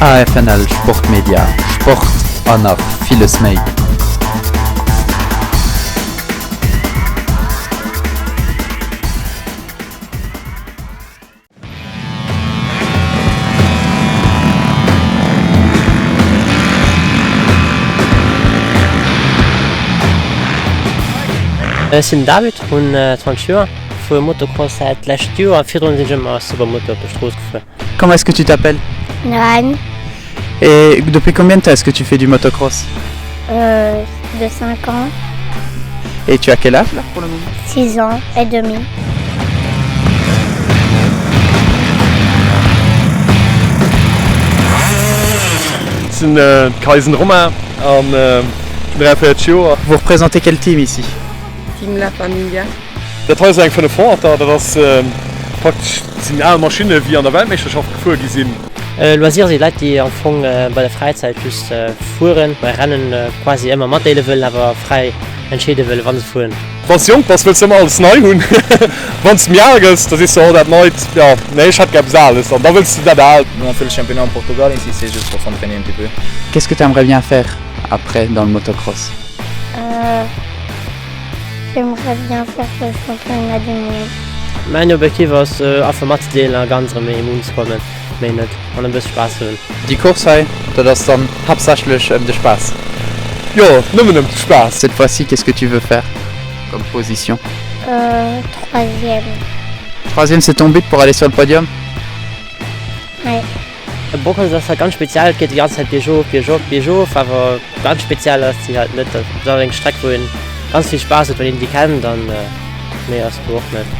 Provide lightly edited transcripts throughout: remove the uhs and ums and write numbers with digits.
AFNL Sportmedia, Sport an nach villes méi. Ech sinn den David, hunn 20 Joer, fuere Motocross säit d'lescht Joer a virdrun sinn ech ëmmer Supermoto op der Strooss gefuer. Comment est-ce que tu t'appelles? Noan. Et depuis combien de temps est-ce que tu fais du motocross? Euh, de 5 ans. Et tu as quel âge là pour le moment? 6 ans et demi. Ech sinn de Kaisen Romain an hunn 43 Joer. Vous représentez quel team ici? Team La Familia. Dat hei ass eng 500er, dat ass praktesch, dat sinn al Maschinne wéi an der Weltmeeschterschaft gefuer gi sinn. Loisir si Leit déi am Fong bei der Fräizäit just fueren, bei Rennen quasi ëmmer matdeele wëllen, awer fräi entscheede wëllen wa se fueren. Wann s de jonk bass wëlls de ëmmer alles nei hunn, wann s de méi al gëss da sees de oh dat neit, jo nee ech hätt gär eppes Ales an da wëlls de dat Aalt. Nous on fait le championnat en Portugal ici c'est juste pour s'entraîner un petit peu. Qu'est-ce que tu aimerais bien faire après dans le motocross? J'aimerais bien faire le championnat du monde. Mäin Objektiv ass einfach matzedeelen a ganz erëm méi unzekommen, méi net, an e bësse Spaass ze hunn. Déi Course hei, dat ass dann haaptsächlech ëm de Spaass? Jo, nëmmen ëm de Spaass. Cette fois-ci, qu'est-ce que tu veux faire comme position? Troisième. Troisième, c'est ton but pour aller sur le podium? Ouais. Bockel ass halt ganz speziell, et geet déi ganz Zäit biergof, biergop, biergof, awer ganz speziell ass déi halt net. Dat ass awer eng Streck wou een ganz vill Spaass huet, wann een déi kennt an méi ass do och net.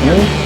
pneus.